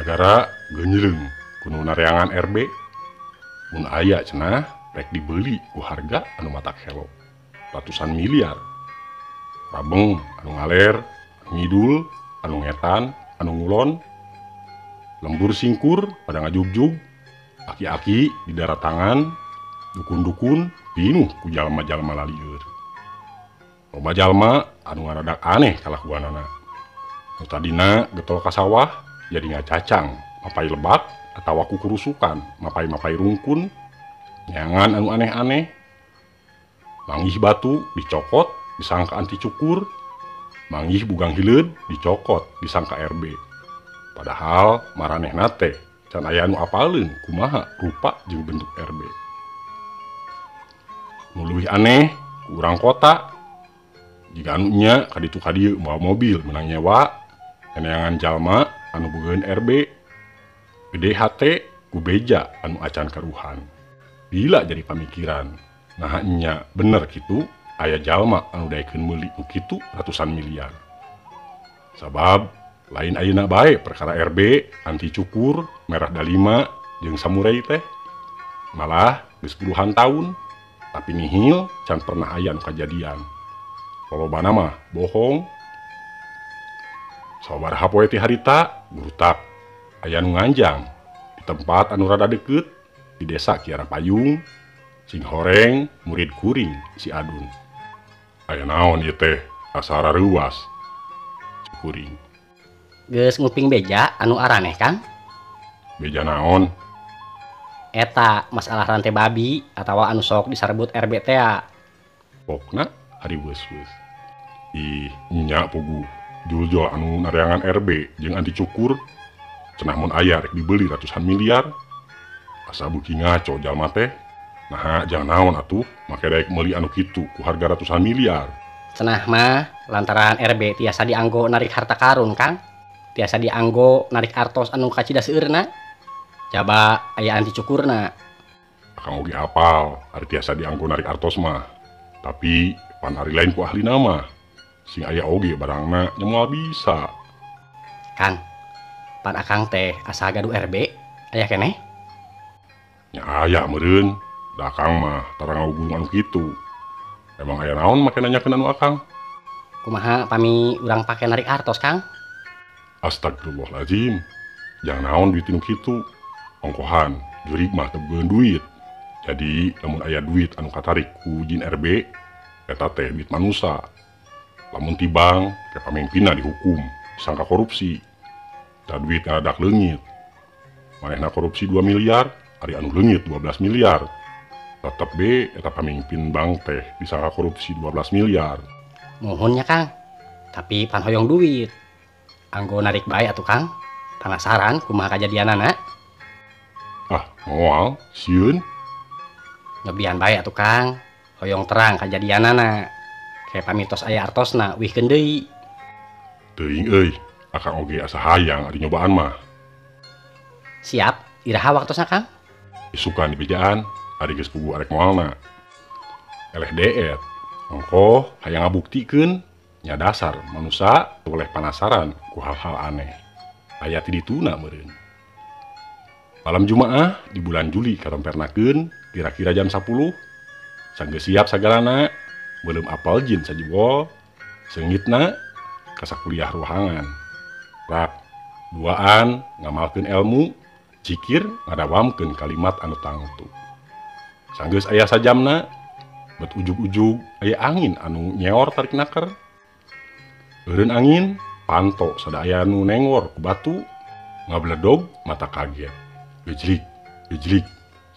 Nagara geunyereung ku nu nareangan RB. Mun aya cenah rek dibeli ku harga anu matak helo ratusan miliar. Rabeng anu ngaler, anu ngidul, anu ngetan, anu ngulon. Lembur singkur pada ngajugjug, aki-aki di daratangan, dukun-dukun pinuh ku jalma-jalma lalieur. Loba jalma anu ngaradak aneh kalakuanana. Nu tadina getol ka sawah jadi ngacacang, mapai lebak atawa kukurusukan, mapai-mapai rungkun, nyangan anu aneh-aneh. Manggih batu dicokot disangka anti cukur, manggih bugang hileud dicokot disangka RB. Padahal maranehna teh can aya anu apaleun kumaha rupa jeung bentuk RB. Nu leuwih aneh ku urang kota, jiga anu nya kaditu kadieu mawa mobil meunang nyewa, neneangan jalma anu bogaeun RB, gede hate ku beja anu acan karuhan. Gila jadi pamikiran, naha nya bener kitu aya jalma anu daekeun meuli nu kitu ratusan miliar. Sabab lain ayeuna bae perkara RB, anti cukur, merah dalima jeung samurai teh. Malah geus puluhan tahun, tapi nihil can pernah aya nu kajadian. Lolobana mah bohong. Sababaraha poe ti harita gurutak aya nu nganjang di tempat anu rada deukeut di desa Kiara Payung, sing horeng murid kuring si Adun. Aya naon ieu teh asa rareuwas kuring. Geus nguping beja anu araneh, Kang? Beja naon? Eta masalah rantai babi atawa anu sok disarebut RB teh. Pokna ari weus-weus. Ih, nya puguh juljol anu nareangan RB jeung anti cukur cenah mun aya rek dibeli ratusan miliar. Asa beuki ngaco jalma teh. Naha jang naon atuh make daek meuli anu kitu ku harga ratusan miliar. Cenah mah lantaran RB tiasa dianggo narik harta karun, Kang. Tiasa dianggo narik artos anu kacida seueurna. Jaba aya anti cukurna. Akang oge apal ari tiasa dianggo narik artos mah. Tapi pan ari lain ku ahlina mah. Sing aya oge barangna nya moal bisa. Kang, pan akang teh asa gaduh RB aya keneh? Nya aya meureun. Da akang mah tara ngagugung anu kitu. Emang aya naon make nanyakeun anu akang? Kumaha pami urang pake narik artos, Kang? Astagfirullahaladzim, jangan naon duit nu kitu. Ongkohan, jurig mah teu bogaeun duit. Jadi lamun aya duit anu katarik ku jin RB, eta teh duit manusa. Lamun ti bank, ke pamimpinna dihukum, disangka korupsi. Da duit ngadadak leungit. Manehna korupsi 2 miliar, ari anu leungit 12 miliar. Tetep be eta pamimpin bank teh disangka korupsi 12 miliar. Muhun nya, Kang, tapi pan hoyong duit. Anggo narik bae atuh, Kang. Penasaran kumaha kajadianana? Ah, moal, sieun. Ngebian bae atuh, Kang. Hoyong terang kajadianana. Kayak pamitos aya artosna wihkeun deui. Teuing euy, akang oge asa hayang ari nyobaan mah. Siap, iraha waktosna, Kang? Isukan di bejaan, ari geus puguh arek moalna. Eleh deet, ongkoh hayang ngabuktikeun nya dasar manusa boleh penasaran ku hal-hal aneh. Aya ti dituna meureun. Malam Jumaah di bulan Juli katompernakeun kira-kira jam 10. Sanggeus siap sagalana, beuleum apel jin sajibol, seungitna ka sakuliah ruangan. Rak duaan ngamalkeun ilmu, zikir ngadawamkeun kalimat anu tangtu. Sanggeus aya sajamna, bet ujug-ujug aya angin anu nyeor tarik naker. Eureun angin, panto sadaya anu nengor ku batu, ngabledog mata kaget. Gejlig, gejlig,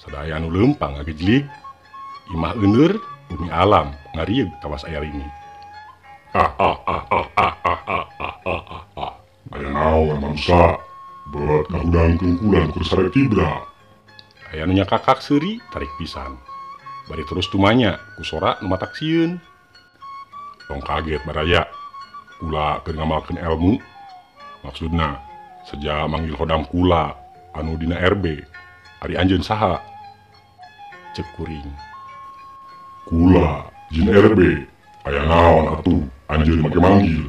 sadaya anu leumpang ngagejlig. Imah euneur, bumi alam ngarieug kawas aya rini. Ah ah ah ah ah ah ah ah ah ah ah. Aya naon manusa? Beut ngahudangkeun kulan keur sare tibra. Aya nu nyakakak seuri tarik pisan. Bari terus tumanya ku sora nu matak sieun. Tong kaget baraya. Kula keur ngamalkeun ilmu. Maksudna seja manggil hodam kula anu dina RB. Ari anjeun saha? Cek kuring. Kula jin RB. Aya naon atuh anjeun make manggil?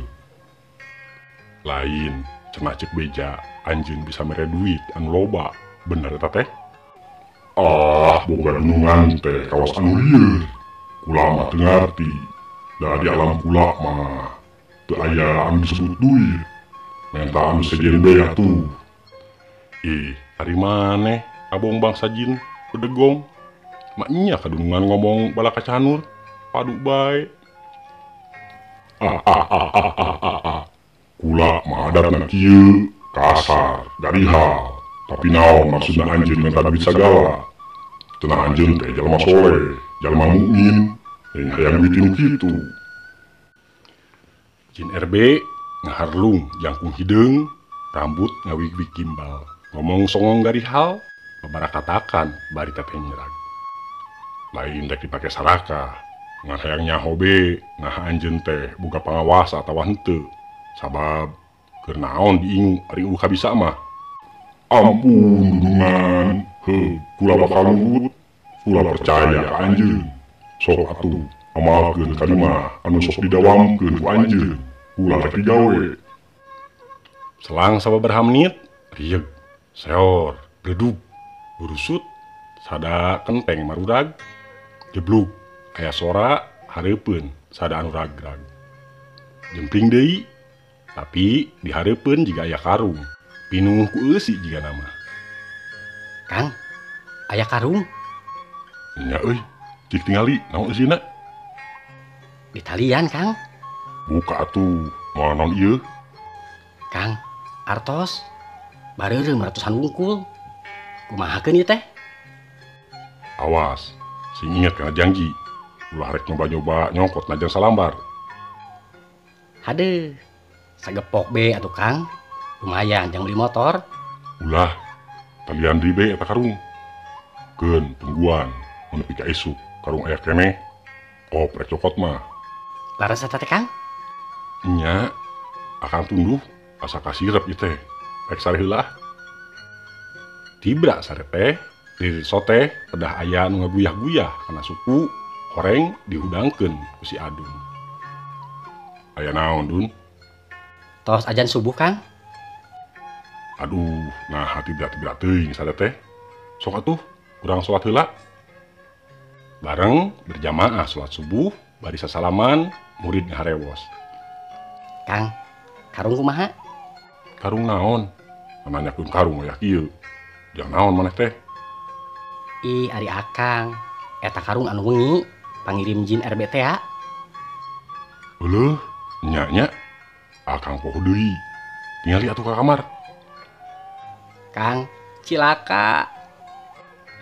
Lain, Cenah cek beja anjeun bisa mere duit anu loba. Bener eta teh? Ah, boga dunungan teh kawas anu lieur. Kula mah teu ngarti. Da di alam kula mah teu aya anu disebut duit. Menta anu sejen be atuh. Ih, ari maneh abong bangsa jin bedegong. Maknya kadunungan ngomong bala kacanur. Padu bae. Ah ah ah ah ah ah ah. Kula mah adatna kieu, kasar, garihal. Tapi naon maksudna anjeun menta duit sagala? Cenah anjeun teh jalma soleh, jalma mukmin, lain hayang duit nu kitu. Jin RB ngaharlung jangkung hideung, rambut ngawig-wig gimbal. Ngomong songong garihal, babarakatakan bari teteh nyerag. Lain rek dipake sarakah, ngan hayang nyaho be, nah anjeun teh boga pangawasa atawa henteu. Sabab keur naon diingu ari eueuh kabisa mah. Ampun dunungan, heuh kula bakal nurut, kula percaya ka anjeun. Sok atuh amalkeun kalimah anu sok didawamkeun ku anjeun, kula rek digawe. Selang sababaraha menit, rieg, seor, bledug, burusut, sada kenteng marudag, jeblug, aya sora hareupeun sada anu ragrag. Jempling deui, tapi dihareupeun jiga aya karung. Pinuh ku eusi jiga nama. Kang, aya karung? Nya euy, cik tingali naon eusina? Ditalian, Kang. Buka atuh, moal naon ieu? Kang, artos bareureum ratusan wungkul. Kumahakeun ieu teh? Awas, sing inget kana janji. Ulah rek nyoba-nyoba nyokot najan salambar. Hadeuh, sagepok be atuh Kang. Lumayan jang beli motor. Ulah, talian deui be eta karung. Keun tungguan, mun nepi ka isuk karung aya keneh. Kop rek cokot mah. Laras eta teh Kang? Nya, akang tunduh asa kasirep ieu teh. Rek sare heula. Tibra sare teh, di sote pedah aya nu ngaguyah-guyah kana suku horeng dihudangkeun ku si Adun. Aya naon, Dun? Tos ajan subuh, Kang. Aduh, nah hati berat-berat teuing sada teh. Sok atuh, urang salat heula. Bareng berjamaah salat subuh, bari sasalaman, murid ngaharewos. Kang, karung kumaha? Karung naon? Nanyakeun karung aya kieu. Jang naon maneh teh? Ih, ari akang. Eta karung anu wengi, pangirim jin RB teh ya. Euleuh, nya nya. Akang poho deui. Tingali atuh ka kamar. Kang, cilaka.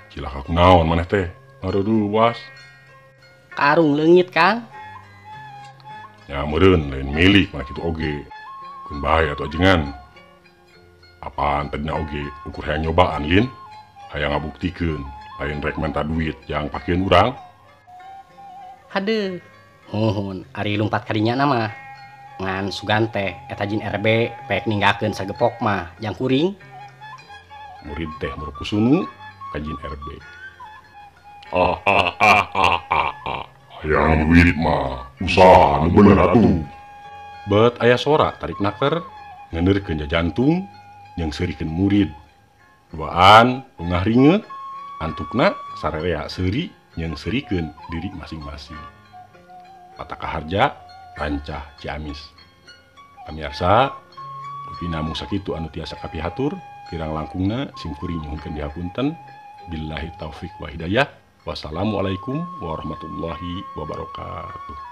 Cilaka kunaon maneh teh? Ngaruduwas. Karung leungit, Kang. Ya meureun lain milik mah kitu oge. Keun bae atuh ajengan. Apaan tadina oge ukur hayang nyobaan lin? Hayang ngabuktikeun, lain rek menta duit jang pakeun urang. Hadeuh. Muhun ari lumpat kadinya mah. Ngan sugan teh eta jin RB pek ninggalkeun sagepok mah jang kuring. Murid teh murkusunu ka jin RB. Ah ah ah ah ah ah. Hayang duit mah usaha nu bener atuh. Bet aya sora tarik naker ngeundeurkeun jantung jeung seurikeun murid. Duaan lungah ringe antukna sararea seuri jeung seurikeun diri masing-masing. Patakaharja Rancah Ciamis. Pamiarsa, rupina mung sakitu anu tiasa kapihatur. Kirang langkungna simkuring nyuhunkeun dihapunten. Billahi taufik wa hidayah. Wassalamualaikum warahmatullahi wabarakatuh.